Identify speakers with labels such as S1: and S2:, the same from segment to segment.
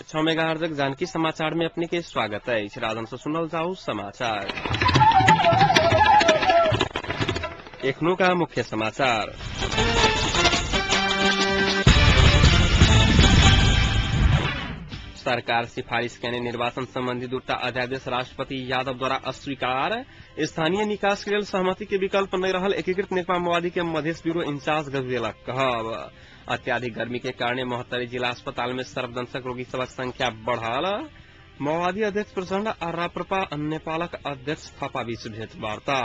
S1: 6 megahertz Janaki समाचार में अपने के स्वागत है। राजन से सुनल जाऊ समाचार। एखनो का मुख्य समाचार। सरकार सिफारिश केने निर्वाचन संबंधी दूटा अध्यादेश राष्ट्रपति यादव द्वारा अस्वीकार। स्थानीय निकास के लेल सहमति के विकल्प नहीं रहल एकीकृत नेकपा माओवादी के मधेश ब्यूरो इंचार्ज गजुरेलक कहब। अत्याधिक गर्मी के कारण महोत्तरी जिला अस्पताल में सर्पदंशक रोगी सभक संख्या बढ़ल। माओवादी अध्यक्ष प्रचण्ड आ राप्रपा नेपालक अध्यक्ष थापा बीच भेंटवार्ता।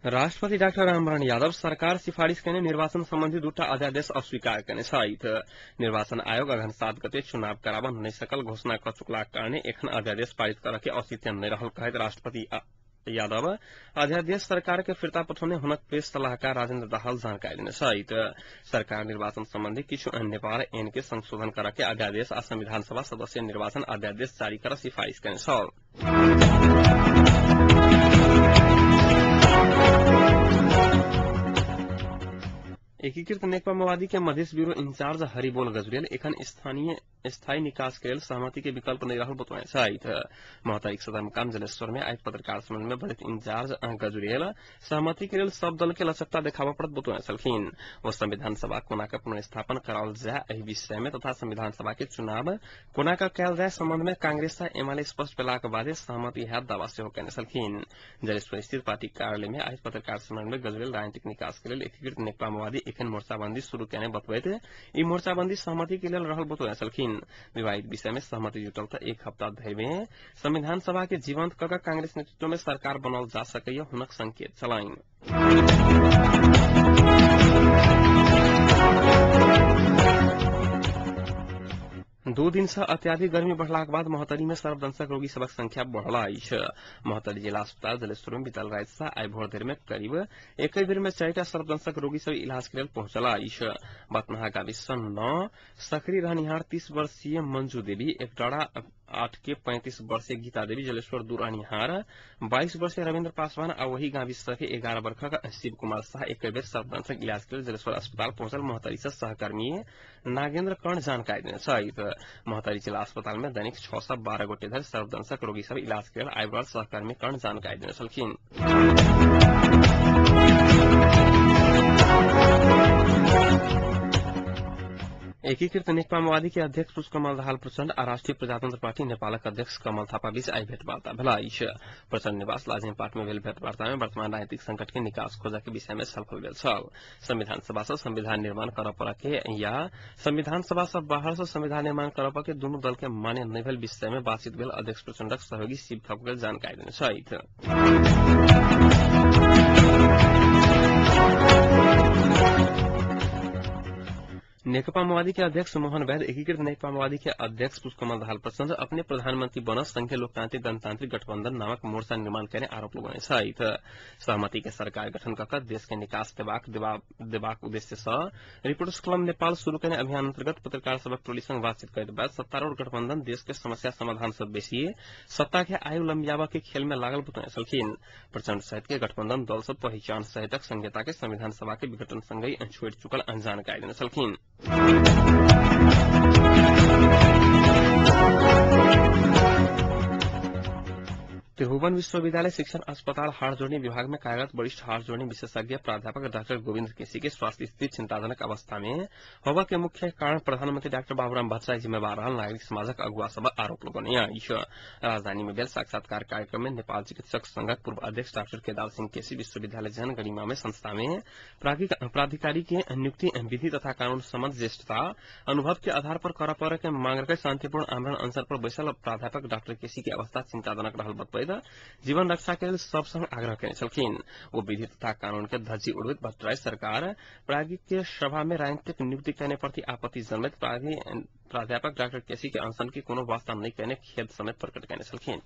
S1: राष्ट्रपति डाक्टर रामवरण यादव सरकार सिफारिश केने निर्वाचन संबंधी दूटा अध्यादेश अस्वीकार केने छथि। निर्वाचन आयोग अगहन 7 गते चुनाव कराबऽ नहि सकल घोषणा क चुकलाक कारणे एखन अध्यादेश पारित करऽ के औचित्य नहि रहल कहैत राष्ट्रपति यादव अध्यादेश सरकार के फिर्ता पठौने हुनक प्रेस सलाहकार राजेन्द्र दाहाल जानकारी देने छथि। सरकार निर्वाचन संबंधी किछु नेपाल ऐन के संशोधन करऽ के अध्यादेश आ संविधान सभा सदस्य निर्वाचन अध्यादेश जारी करऽ सिफारिश केने छल। एकीकृत नेकपा माओवादी के मधेश ब्यूरो इंचार्ज हरिबोल गजुरेल एखन स्थायी निकास के लेल सहमति के विकल्प नहीं रहल बतौने छथि। महोत्तरीक सदरमुकाम जलेश्वर में आयोजित पत्रकार सम्मेलन में बजैत इंचार्ज गजुरेल सहमति के लेल सब दल के लचकता देखाबऽ पड़त बतौने छलखिन। ओ संविधान सभा कोना के पुनर्स्थापन कराओल जाय एहि विषय में तथा संविधान सभा के चुनाव कोना के कयल जाय संबंध में कांग्रेस आ एमाले स्पष्ट भेलाक बादे सहमति हैत दावा सेहो केने छलखिन। जलेश्वर स्थित पार्टी कार्यालय में आयोजित पत्रकार सम्मेलन में गजुरेल राजनीतिक निकास के लेल एकीकृत नेकपा माओवादी एखन मोर्चाबंदी शुरू केने बतबैत ई मोर्चाबंदी सहमति के लेल रहल बतौने छलखिन। विवादित विषय में सहमति जुटल त एक हप्ता धरि में संविधान सभा के जीवंत क कांग्रेस नेतृत्व में सरकार बनाओल जा सकैया हुनक संकेत छलनि। दू दिन से अत्याधिक गर्मी बढ़लाक बाद महोत्तरी में सर्पदंशक रोगी सभक संख्या बढ़ल अछि। महोत्तरी जिला अस्पताल जलेश्वर में बीतल राति से आइ भोर धरि में करीब एक बेर में 4टा सर्पदंशक रोगी सब इलाज के लेल पहुंचल अछि। बतनाहा गाविस सँ 9 सकरी रहनिहार 30 वर्षीय मंजू देवी, एकडाँडा 8 के 35 वर्षीय गीता देवी, जलेश्वर 2 रहनिहार 22 वर्षीय रविन्द्र पासवान आ वही गाविस के 11 वर्षक शिव कुमार शाह एक बेर सर्पदंशक इलाज के लेल जलेश्वर अस्पताल पहुंचल महोत्तरी से सहकर्मी नागेन्द्र कर्ण जानकारी देने छथि। महोत्तरी जिला अस्पताल में दैनिक 6 से 12 गोटे धरि सर्पदंशक रोगी सब इलाज के लेल आबि रहल सहकर्मी कर्ण जानकारी देने छलखिन। एकीकृत नेकपा माओवादी के अध्यक्ष पुष्पकमल दाहाल प्रचण्ड आ राष्ट्रीय प्रजातंत्र पार्टी नेपालक अध्यक्ष कमल थापा बीच आइ भेंटवार्ता भेल अछि। प्रचण्ड निवास लाजिमपाट में भेल भेंटवार्ता में वर्तमान राजनीतिक संकट के निकास खोजऽ के विषय में छलफल भेल छल। संविधान सभा से संविधान निर्माण करऽ पड़ऽ के या संविधान सभा से बाहर से संविधान निर्माण करऽ पड़ऽ के दुनू दल के मान्य नहि भेल विषय में बातचीत भेल अध्यक्ष प्रचण्डक सहयोगी शिव ठाकुर जानकारी देने छथि। नेकपा माओवादी के अध्यक्ष मोहन वैद्य एकीकृत नेकपा माओवादी के अध्यक्ष पुष्पकमल दाहाल प्रचण्ड अपने प्रधानमंत्री बनल संघीय लोकतांत्रिक गणतांत्रिक गठबंधन नामक मोर्चा निर्माण केने आरोप लगौने छथि। सहमति के सरकार गठन क देश के निकास देबाक उद्देश्य से रिपोर्टर्स क्लब नेपाल शुरू केने अभियान अंतर्गत पत्रकार सभक टोली संग बातचीत करैत बाद सत्तारूढ़ गठबंधन देश के समस्या समाधान से बेसी सत्ता के आयु लंबियाबऽ के खेल में लागल बतौने छलखिन। प्रचण्ड सहित के गठबंधन दल सब पहिचान सहितक संहिता के संविधान सभा के विघटन संगहि छोड़ि चुकल जानकारी देने छलखिन। त्रिभुवन विश्वविद्यालय शिक्षण अस्पताल हाड़ जोड़नी विभाग में कार्यरत वरिष्ठ हाड़ जोड़नी विशेषज्ञ प्राध्यापक डॉक्टर गोविंद केसी के स्वास्थ्य स्थिति चिंताजनक अवस्था में होबऽ के मुख्य कारण प्रधानमंत्री डॉक्टर बाबूराम भट्टराई जिम्मेवार रहल नागरिक समाजक अगुआ सभ आरोप लगौने अछि। राजधानी में भेल साक्षात्कार कार्यक्रम में नेपाल चिकित्सक संघक पूर्व अध्यक्ष डॉक्टर केदार सिंह केसी विश्वविद्यालय जन गरिमा में संस्था में प्राधिकारी के नियुक्ति विधि तथा कानून सम्मत ज्येष्ठता अनुभव के आधार पर करऽ पड़े के मांग रखैत शांतिपूर्ण आमरण अनशन पर बैसल प्राध्यापक डॉक्टर केसी के अवस्था चिंताजनक रहल बतबैत जीवन रक्षा के लेल सब संग आग्रह केने छलखिन। ओ विधि तथा कानून के धज्जी उड़बैत भट्टराई सरकार प्राज्ञिक के सभा में राजनीतिक नियुक्ति केने प्रति आपत्ति जनबैत प्राध्यापक डॉक्टर केसी के अनशन के कोनो वास्ता नहि केने खेद समेत प्रकट केने छलखिन।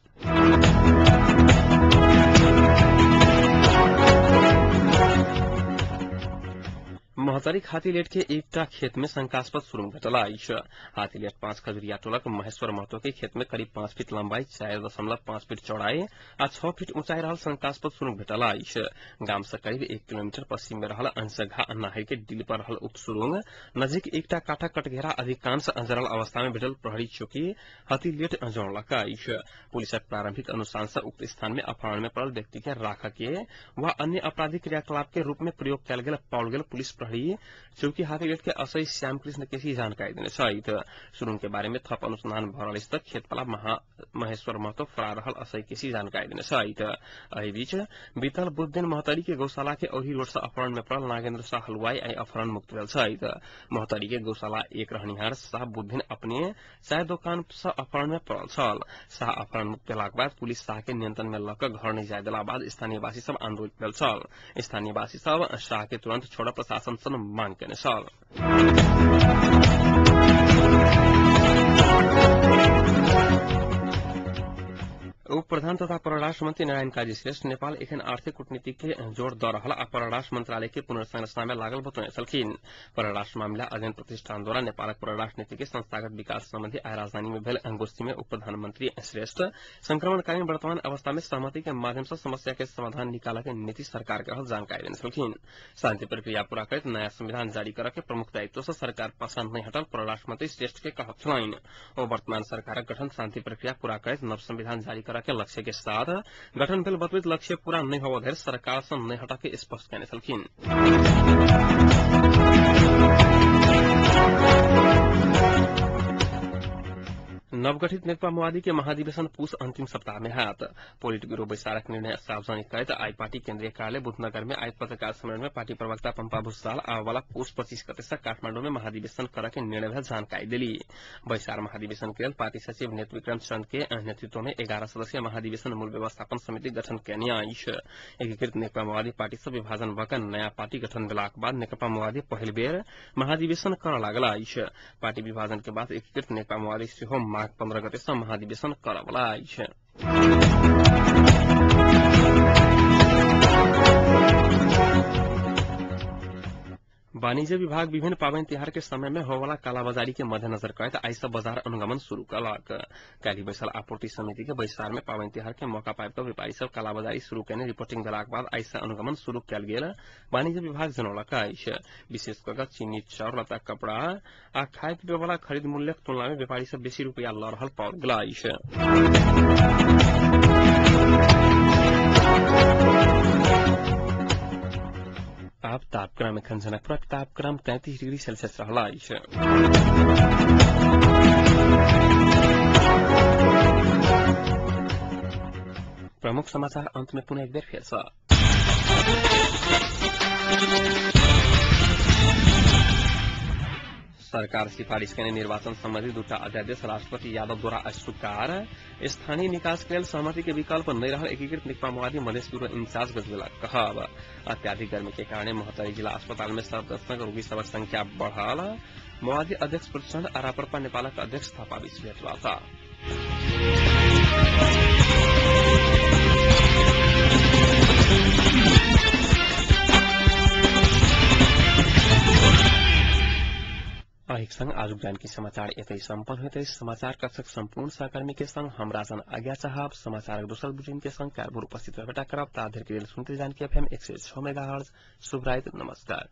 S1: महोत्तरी महतरीक हाथीलेट के एकटा खेत में शंकास्पद सुरुंग भेटल अछि। हाथीलेट 5 खजुरिया टोलक महेश्वर महतो के खेत में करीब 5 फीट लंबाई, 4.5 फीट चौड़ाई आ 6 फीट ऊंचाई रहल शंकास्पद सुरुंग भेटल अछि। गाम से करीब 1 किलोमीटर पश्चिम में रहल अंशघा नहर के डिल पर रहल उक्त सुरुंग नजीक एकटा काठक कटघेरा अधिकांश अंजरल अवस्था में भेटल प्रहरी चौकी हाथीलेट जनौलक अछि। पुलिसक प्रारंभिक अनुसार से उक्त स्थान में अपहरण में पड़ल व्यक्ति के राख के वा अन्य आपराधिक क्रियाकलाप के रूप में प्रयोग कयल गेल पाओल गेल पुलिस प्रहरी चौकी हाथीगेट के असई श्यामकृष्ण केसी जानकारी देने छथि। सुरुंग के बारे में थप अनुसंधान भ रहल अछि त खेतवाला महेश्वर महतो फरार रहल असई केसी जानकारी देने छथि। एहि बीच बीतल बुध दिन महतरी के गौशाला के ओही रोड से अपहरण में पड़ल नागेन्द्र शाह हलुआई आई अपहरण मुक्त भेल छथि। महतरी के गौशाला 1 रहनिहार शाह बुध दिन अपने चाय दोकान से अपहरण में पड़ल छल। शाह अपहरण मुक्त भेलाक बाद पुलिस शाह के नियंत्रण में लऽ कऽ घर नहि जाय देला बाद स्थानीयवासी सब आंदोलित भेल छल। स्थानीयवासी सब शाह के तुरंत छोड़ प्रशासन सँ मांग केने छल। उप प्रधान तथा परराष्ट्र मंत्री नारायण काजी श्रेष्ठ नेपाल एखन आर्थिक कूटनीति के जोर द रहल आ परराष्ट्र मंत्रालय के पुनर्संरचना में लागल बतौने छलखिन। परराष्ट्र मामिला अध्ययन प्रतिष्ठान द्वारा नेपालक परराष्ट्र नीति के संस्थागत विकास संबंधी आइ राजधानी में भेल गोष्ठी में उप प्रधानमंत्री श्रेष्ठ संक्रमणकालीन वर्तमान अवस्था में सहमति के माध्यम से समस्या के समाधान निकालऽ के नीति सरकार के रहल जानकारी देने छलखिन। शांति प्रक्रिया पूरा करैत नया संविधान जारी करऽ के प्रमुख दायित्व से सरकार पाछा नहि हटल परराष्ट्र मंत्री श्रेष्ठ के कहब छलनि। ओ वर्तमान सरकारक गठन शांति प्रक्रिया पूरा करैत नव संविधान जारी करऽ के लक्ष्य के साथ गठन भेल बतबैत लक्ष्य पूरा नहि होबऽ धरि सरकार सँ नहि हटऽ के स्पष्ट केने छलखिन। नवगठित नेकपा माओवादी के महाधिवेशन पुष अंतिम सप्ताह में हैत। पोलिट ब्यूरो बैसारक निर्णय सार्वजनिक करैत आई पार्टी केंद्रीय कार्यालय बुधनगर में आयोजित पत्रकार सम्मेलन में पार्टी प्रवक्ता पंपा भूषाल आबयवाला पुष 25 गते से काठमांडू में महाधिवेशन करऽ के निर्णय भेल जानकारी देली। बैसार महाधिवेशन के लेल पार्टी सचिव नेत विक्रम चंद के नेतृत्व में 11 सदस्यीय महाधिवेशन मूल व्यवस्थापन समिति गठन केने अछि। एकीकृत नेकपा माओवादी पार्टी से विभाजन भऽ कऽ नया पार्टी गठन भेलाक बाद नेकपा माओवादी पहिल बेर महाधिवेशन करऽ लागल अछि। पार्टी विभाजन के बाद एकीकृत नेकपा माओवादी सेहो माघ 15 गते से महाधिवेशन करऽवला अछि। वाणिज्य विभाग विभिन्न पावनि तिहार के समय में होवला कालाबाजारी के मद्देनजर करैत आइ से बाजार अनुगमन शुरू कलक। काल्हि बैसल आपूर्ति समिति के बैसार में पावनि तिहार के मौका पाबि कऽ व्यापारी सब कालाबाजारी शुरू केने रिपोर्टिंग भेलाक बाद आइ से अनुगमन शुरू कयल गेल वाणिज्य विभाग जनौलक अछि। विशेष कऽ कऽ चीनी, चाउर, लत्ता, कपड़ा आ खाय पीबय वाला खरीद मूल्यक तुलना में व्यापारी सब बेसी रुपया लऽ रहल पाओल गेल अछि। आब तापक्रम एखन जनकपुरक तापक्रम 33 डिग्री सेल्सियस रहल अछि। प्रमुख समाचार अंत में पुनः एक बेर फेर सँ। सरकार सिफारिश केने निर्वाचन संबंधी दूटा अध्यादेश राष्ट्रपति यादव द्वारा अस्वीकार। स्थानीय निकास के लेल सहमति के विकल्प नहि रहल एकीकृत नेकपा माओवादी मधेश ब्यूरो इंचार्ज गजबेला कहब। अत्याधिक गर्मी के कारण महोत्तरी जिला अस्पताल में सर्वदर्शक रोगी सभक संख्या बढ़ल। माओवादी अध्यक्ष प्रचण्ड आ राप्रपा नेपालक अध्यक्ष थापा बीच भेंटवार्ता। एक संग आजुक जानकी समाचार एतै सम्पन्न होइत अछि। समाचार कक्षक सम्पूर्ण सहकर्मी के संग हम राजन आज्ञा चाहब। समाचारक दोसर बुलेटिन के संग काल्हि भोर उपस्थित रहबेटा करब। ता धरि के लेल सुनते जानकी एफएम 106 मेगाहर्ट्ज। शुभ राति, नमस्कार।